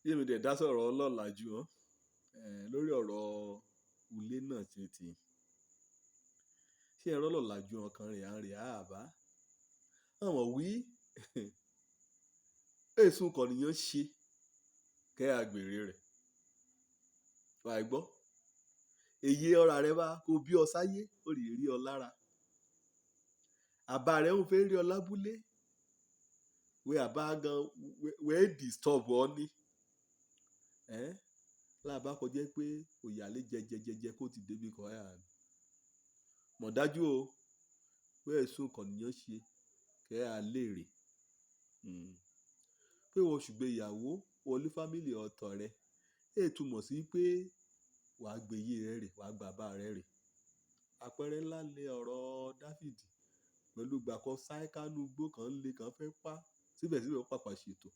Yémi dẹ̀ dá sọ̀rọ̀ ọlọ́làjú hàn lórí ọ̀rọ̀ ulé náà ti. Ṣé ẹ̀rọ ọlọ́làjú ọkàn rẹ̀ à ń rè àbá? Àwọn wí èsùn kọ̀nìyàn ṣe kẹ́ àgbèrè rẹ̀. Wà á gbọ́. Èyí ọ̀rà rẹ bá kó bí ọ sáyé, ó rí rí ọ lára. Àbá rẹ̀ ń fẹ́ rí ọ lábúlé. Wé àbá gan wé disturb ọ ní. Láàbá kọjá pé òyàlé jẹjẹjẹjẹ kó ti débi kan ẹ̀ àná. Mọ̀ dájú o, pé èsùn kọ̀nìyàn ṣe kẹ́ a léèrè. Pé wọ́n ṣùgbéyàwó wọlé fámílì ọ̀tọ̀ rẹ. Èè túmọ̀ sí pé wàá gbé iye rẹ rè, wàá gba àbá rẹ rè. Àpẹẹrẹ ńlá ni ọ̀rọ̀ Dáfídì pẹ̀lú ìgbà kan sáíkánú igbó kan lé kan fẹ́ pa. Síbẹ̀síbẹ̀ ó pàpà ṣètò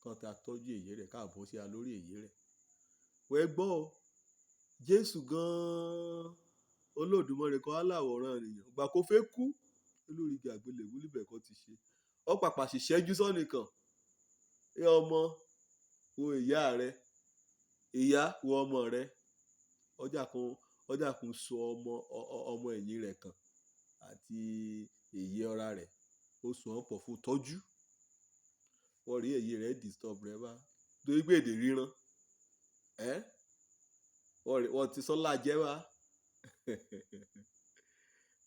kan ta tọ́jú èyí rẹ̀ káàbọ̀ sí a lórí èyí rẹ̀. Wẹ́ gbọ́ o, Jésù gan-an Olódùmarè kan aláwòrán ènìyàn. Ìgbà kó fẹ́ kú lórí igi àgbélébùú níbẹ̀ kan ti ṣe. Ó pàpà ṣìṣẹ́jú sọ́nìkan. Ẹ ọmọ, wo ìyá rẹ. Ìyá, wo ọmọ rẹ. Ọjà kan so ọmọ ọmọ ẹ̀yìn rẹ̀ kan àti èyí ọ̀rá rẹ̀. Ó so wọ́n pọ̀ fún tọ́jú. Wọ́n rí èyí rẹ̀ disturb rẹ bá. Torí pé èdè ríran. Ẹ́ wọ́n ti sọ́lá jẹ́ wá.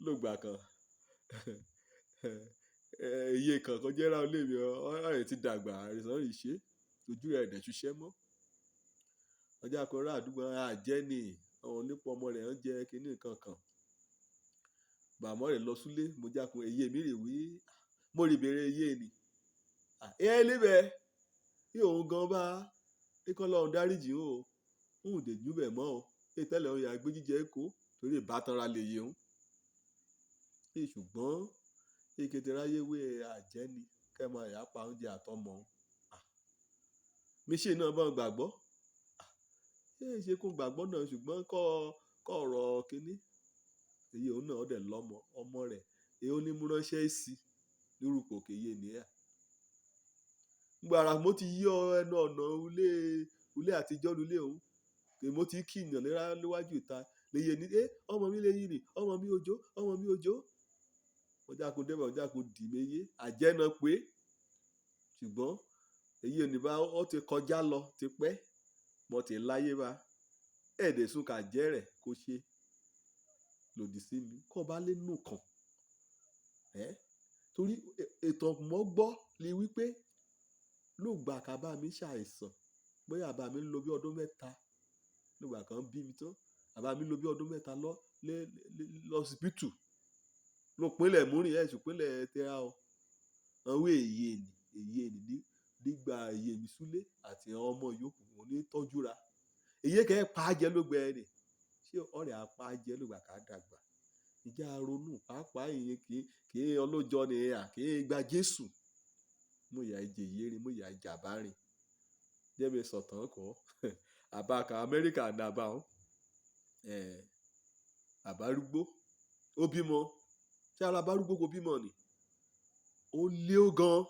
Lógbà kan. Iye kan kan jẹ́ ra ilé mi, ọ̀rẹ́ ti dàgbà, àìsàn rí ṣe, ojú rẹ̀ dẹ̀ ṣiṣẹ́ mọ́. Ọjà kan rà àdúgbò àjẹ́ ni, àwọn onípọ̀ ọmọ rẹ̀ ń jẹ kiní kankan. Bàmọ́ rẹ̀ lọ súlé, mo jákun èyí mi rè wí, mo rí bèrè iye ni. Ẹ lébẹ̀, bí òun gan bá, kí Ọlọ́run dáríjì ó, òun dè jú bẹ̀ mọ́ o. Pé tẹ́lẹ̀ òun yà gbé jíjẹ kó torí ìbátanra lè yé òun. Ṣùgbọ́n èkéte ráyé wé àjẹ́ ni kẹ́ máa yà pa oúnjẹ àtọmọ. Mi ṣe náà bá gbàgbọ́. Ṣé ṣe kó gbàgbọ́ náà ṣùgbọ́n kọ́ kọ́ ọ̀rọ̀ kíní. Èyí òun náà ó dẹ̀ lọ́mọ, ọmọ rẹ̀. Èyí ó ní mú ránṣẹ́ sí lórúkọ òkè yé ni ẹ́. Gbàrà mo ti yí ọ ẹnu ọ̀nà ilé, ilé àtijọ́ ilé òun. Èmo ti kí ìyàn níwájú ìta. Lèyé ní, "É ọmọ mi lè yí ni, ọmọ mi ojó, ọmọ mi ojó." Ọjà kò dé bẹ̀, ọjà kò dì méyé. Àjẹ́ náà pé. Ṣùgbọ́n èyí ò ní bá ó ti kọjá lọ ti pẹ́. Mo ti láyé bá. Ẹ̀ẹ́dẹ̀ sún ká jẹ́ rẹ̀ kó ṣe lòdì sí mi. Kọ́ bá lé nù kan. Ẹ́ torí ètò mọ́ gbọ́ ni wípé lóògbà ká bá mi ṣàìsàn, bóyá àbá mi ń lo bí ọdún mẹ́ta. Lóògbà kan bí mi tán, àbá mi lo bí ọdún mẹ́ta lọ lé lọ́sibítù. Ló pínlẹ̀ múrin ẹ̀ ṣùpínlẹ̀ tẹ́ra o. Àwọn èyí ni, èyí ni nígbà èyí mi súlé àti àwọn ọmọ yòókù òun ní tọ́jú ra. Èyí kẹ́ pa jẹ ló gbẹ ni. Ṣé ọ̀rẹ́ á pa jẹ lóògbà ká dàgbà? Ìjà ronú pàápàá èyí kì í ọlọ́jọ́ ni à kì í gba Jésù. Mo yà jẹ ìyérin, mo yà jà bá rìn. Jẹ́ mi sọ̀tàn kọ́. Àbá kan Amẹ́ríkà ní àbá òun. Àbá arúgbó. Ó bímọ. Ṣé ara bá arúgbó kò bímọ ni? Ó lé ó gan.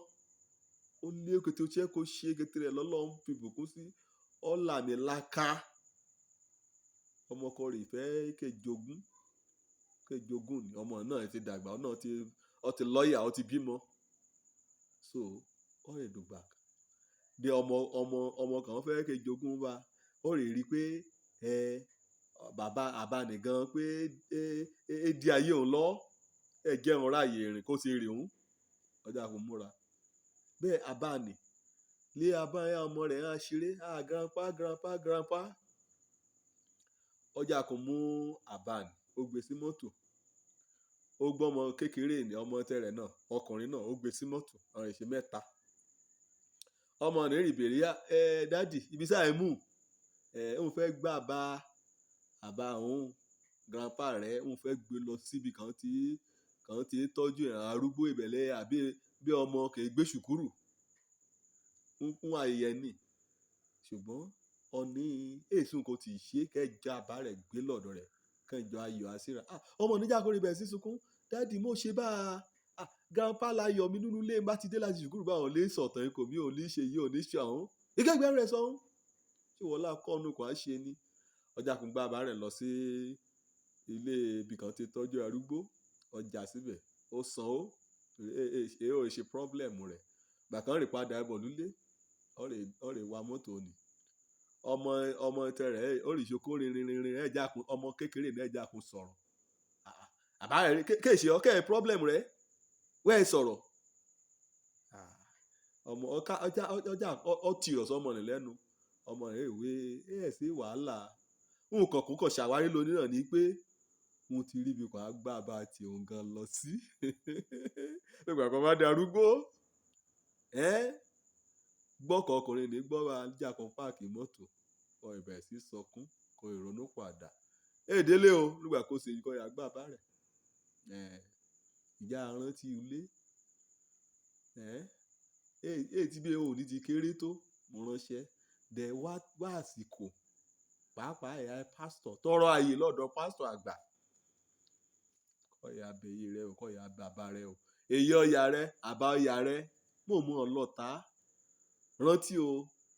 Ó lé ó kété ó ṣe kó ṣe kété rẹ̀ lọ́lọ́run fi ìbùkún sí. Ó là mí láká. Ọmọkọ rẹ̀ fẹ́ kejogún. Kejogún ni. Ọmọ náà ti dàgbà, ọ̀nà ti, ó ti lọ́yà, ó ti bímọ. So, ó rẹ̀ dùgbà. Bí ọmọ, ọmọ, ọmọ kan fẹ́ kejogún bá, ó rí rí pé, bàbá àbá nìkan pé, é di ayé òun lọ. Ẹ jẹun ráyè rìn kó ṣe rè òun. Ọjà kò múra. Bẹ́ẹ̀ àbá ni. Lé àbá ọmọ rẹ̀ á ṣeré. Ah grandpa, grandpa, grandpa. Ọjà kò mú àbá ni. Ó gbé sí mọ́tò. Ó gbọ́ ọmọ kékeré ní ọmọ tẹ́rẹ̀ náà, ọkùnrin náà ó gbé sí mọ́tò. Àwọn ìṣe mẹ́ta. Ọmọ rẹ̀ rí bèrè, "Ẹ daddy, ibi sáà ẹ mú." Òun fẹ́ gbà bá àbá òun, grandpa rẹ̀, òun fẹ́ gbé lọ síbi kan tí ń tọ́jú ìran arúgbó ìbẹ̀lẹ̀ àbí bí ọmọ kì í gbé ṣùkúrù. Ń kún ayẹyẹ ni. Ṣùgbọ́n ọ̀ní èsùn kò tíì ṣe kẹjọ àbá rẹ̀ gbé lọ́dọ̀ rẹ̀, kẹjọ ayọ̀ àsíra. Ah ọmọ oníjà kò rí bẹ̀ sí sunkún. Daddy mo ṣe bá a. Ah grandpa la yọ̀ mí nínú ilé bá ti dé láti ṣùkúrù bá òun lè sọ̀tàn ikọ̀ mi ò ní ṣe yìí, ò ní ṣe ọ̀hún. Ìkẹ́gbẹ́ rẹ̀ sọ ṣé wọ́n lá kọ́ ọ́nù kò á ṣe ni. Ọjà kún gbá bàbá rẹ̀ lọ sí ilé ibi kan tí tọ́jú arúgbó, ọjà síbẹ̀, ó san ó, èé ò ṣe problem rẹ̀. Ìgbà kan rè padà bọ̀ nílé, ó rè wa mọ́tò ni. Ọmọ ọmọ tẹ rẹ̀, ó rì ṣokó rinrinrin, ẹ̀ jákun, ọmọ kékeré ní ẹ̀ jákun sọ̀rọ̀. Àbá rẹ̀ kéèṣe ọ kẹ́ problem rẹ̀, wẹ́ẹ̀ sọ̀rọ̀. Ọmọ ọ̀ká ọjà ọjà ọ tìrọ̀ sọmọ rẹ̀ lẹ́nu. Ọmọ rẹ̀ wé ẹ̀ sí wàhálà. Nǹkan kò kàn ṣàwárí lónìí náà ni pé mo ti rí ibi kan á gbá bá ti òun gan lọ sí. Nígbà kan bá darúgbó, ẹ́ gbọ́kọ̀ ọkùnrin ní gbọ́ wa jákun páàkì mọ́tò, kọ ìbẹ̀rẹ̀ sí sọkún, kọ ìrònú padà. Èdèlé o, nígbà kó ṣe kọ́ ya gbá bá rẹ̀. Ẹ̀ ìjà rántí ilé. Ẹ́ èyí tí bí òní ti kéré tó, mo ránṣẹ́. Dẹ̀ wá wá àsìkò, pàápàá ẹ̀yà pásítọ̀, tọrọ ààyè lọ́dọ̀ pásítọ̀ àgbà. Kọ́ ya bẹ iye rẹ o, kọ́ ya bàbá rẹ o. Èyí ọ̀yà rẹ, àbá ọ̀yà rẹ, mò mú ọ lọ́ta. Rántí o,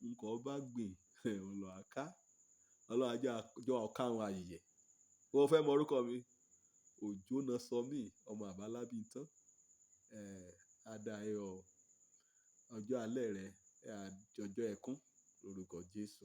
nǹkan bá gbìn, òun lọ á ká. Ọlọ́run á jẹ́ ọ ká àwọn àyè. Mo fẹ́ mọ orúkọ mi. Òjó náà sọ mí, ọmọ àbálábí tán. Ẹ̀ á dá ẹ ọ. Ọjọ́ alẹ́ rẹ, ọjọ́ ẹkún lórúkọ Jésù.